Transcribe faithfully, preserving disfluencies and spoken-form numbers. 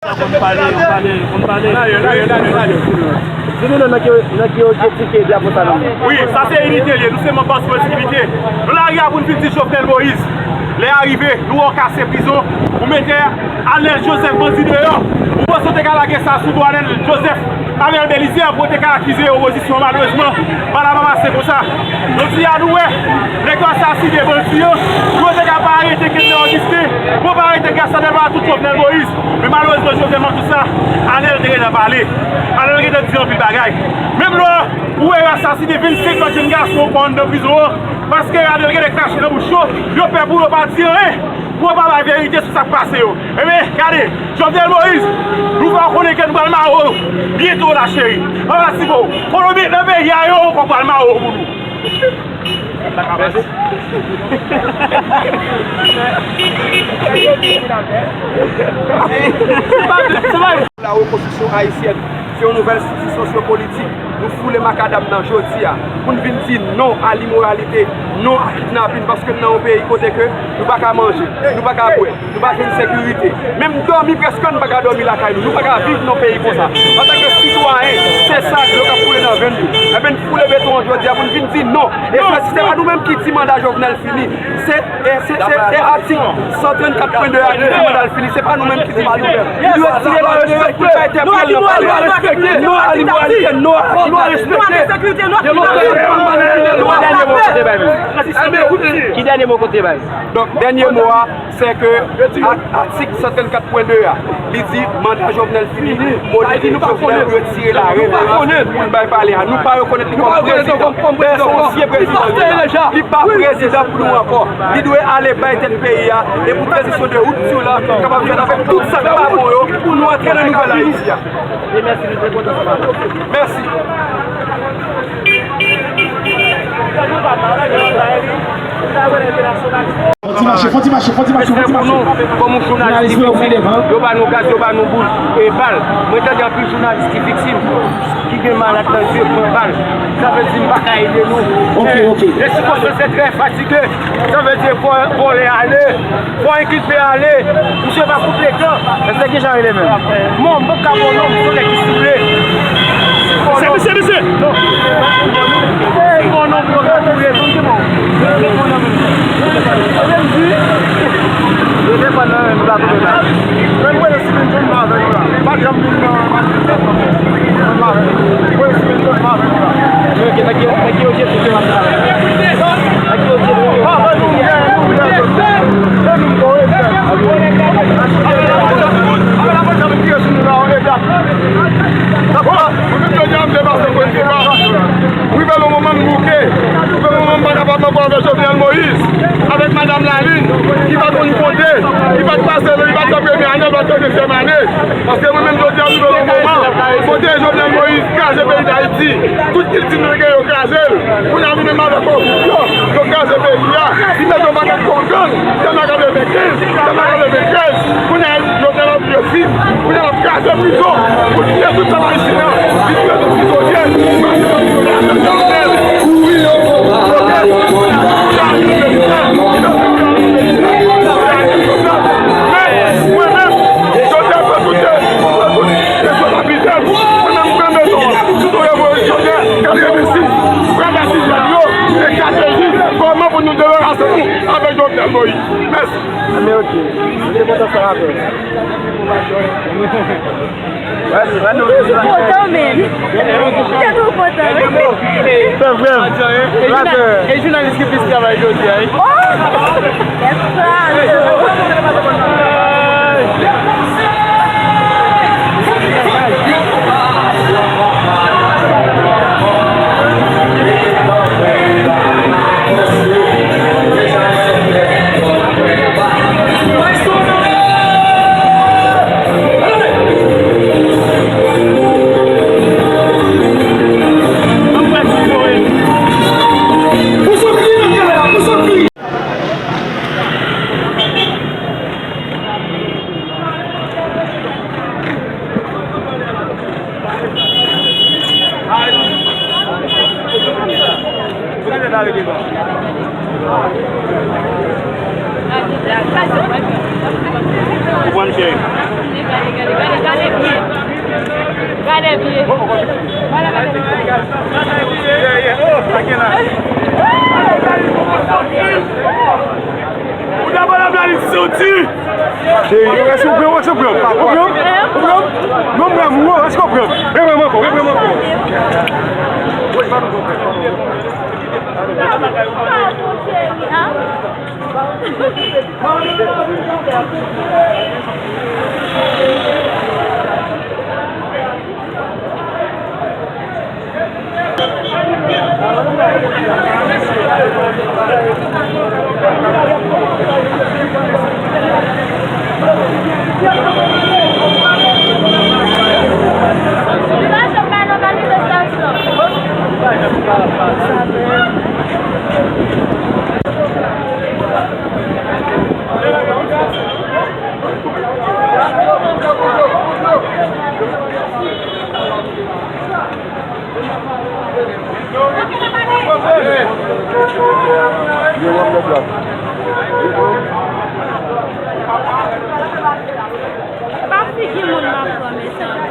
Konn pale, konn pale, konn pale. Di nou non, nan ki, nan ki objektif ke drapo sa nan men. Wi, sa se inite l ye. Nou se manm Pati Politik Inite. Nou lari a pou n vin di Jovenel Moïse. Lè a rive, nou wè w kase prizon, ou mete Anel Joseph bandi deyò. Ou panse w te ka lage sa sou do Anel Joseph, Arnel Belizaire, pou w te ka akize opozisyon. Malerezman, bagay la pa pase konsa. Jodi a, nou wè, nèg yo asasinen bandi yo, pou yo te ka pa arete Kenley Augustin, pou yo pa arete Grasandè, pa tout Jovenel Moïse. Men malerezman, Jovenel, nan tout sa, Anel te gentan pale. Anel gentan di anpil bagay. Menm lè ou wè yo asasinen vennsenk lòt jèn gason ankò anndan prizon an, paske Anel gentan krache nan bouch yo, yo pè pou yo pa di anyen, pou yo pa bay verite sou sa k pase yo. Ebyen, gade, Jovenel Moïse, nou fè w konnen ke nou pral mare w byento la, cheri. Pa fatige w. Kolonbyen nan peyi a yo ankò pral mare w pou nou. La rekonstriksyon ayisyèn se yon nouvèl striktè sosyopolitik. Nou foule makadam nan jodi a pou n vin di non a limoralite, non a kidnapin, paske n nan yon peyi kote ke nou pa ka manje, nou pa ka bwè. Nou pa jwenn sekirite. Menm dòmi, prèske nou pa ka dòmi lakay nou. Nou pa ka viv nan peyi konsa. Antanke sitwayen, se sa dlo k ap koule nan venn nou. Enben, n foule beton an jodi a pou n vin di non. E se, se pa nou menm ki di manda Jovenel fini. Se, e se, se, se atik san trannkat pwen de a ki di manda l fini. Se pa nou menm ki di l fini. Li dwe tire la respè pou l bay tè pou l nan pale. Non a limoralite, non a kidnapin. Ki dènye mo w te bay? Donk, dènye mo a, se ke a-, atik san trannkat pwen de a, li di manda Jovenel fini, politik Jovenel retire la reverans pou l bay pale a. Nou pa rekonèt li kòm prezidan. Pè, se ansyen prezidan li ye. Li pa prezidan pou nou ankò. Li dwe ale bay tèt peyi a, e pou tranzisyon de ripti la kapab fèt avèk tout sa k pa bon yo, pou nou antre nan nouvèl Ayiti a. Mèsi. Fon ti mache, fon ti mache, fon ti mache, fon ti mache. Kòm yon jounalis ki viktim, yo ba nou gaz, yo ba nou boul, e bal. Mwen tande anpil jounalis ki viktim, ki gen malad nan zye, pran bal. Sa vle di m pa ka ede nou. Ok, ok. E sikonstans se trè fatige. Sa vle di fò vòlè ale, fò enkilpe ale. Misye pa koupe kan. Èske ki jan rele menm? Bon, m pa ka bon non, m se nèg ki souple. Se misye, misye. Non. Bon non, bon non, bon non. Sa vle di, yo te pran nan men nou la, tout la. Men mwen, si vin jwenn m avè nou la. Pa janm vin nan manifestasyon. Mwen avè nou. Mwen, si vin jwenn m avè nou la. Ok, nèg yo, nèg yo, ok, ok, ok. Avè nou, avè nou, avè nou. Rive nan moman m bouke. Rive nan moman m pa kapab ankò avèk Jovenel Moïse, avèk Madanm Lalin, ki pa konn konte, ki pa t pase, ki pa t fè premye ane, pa t fè dezyèm ane. Paske mwen menm jodi a, rive nan moman kote Jovenel Moïse kraze peyi Dayiti. Tout kilti nou te gen, yo kraze l. Kounye a, nou menm avèk koripsyon, yo kraze peyi a. Li mete yon pakèt kòk gang, se nan katrevenkenz, se nan katreventrèz. Kounye a, Jovenel ap vin, kounye a, l ap kraze prizon, pou l touye tout pèp ayisyen an, li touye tout prizonye. Mwen menm, Jovenel pran tout, pran tout responsabilite l. Mwen menm, mwen menm, sou yon revolisyonnen katrevensis, pran desizyon yo, estrateji, kòman pou nou debarase nou avèk Jovenel Moïse. Mèsi. Anben, ok. Nou te kontan sa avè w. Toujou kontan, men. Toujou kontan. Frè m, frè m. E jounalis ki plis travay jodi a, wi. Oh! Yes, sir. Ou konn cheri. Gade pye. Ou ta pale m la, li soti. Cheri, èske w pran, èske w pran? Ou pran? Ou pran? Non, m pran, mwen, èske w pran? Repran m ankò, repran m ankò. Pa figi moun m ap pran, mezanmi.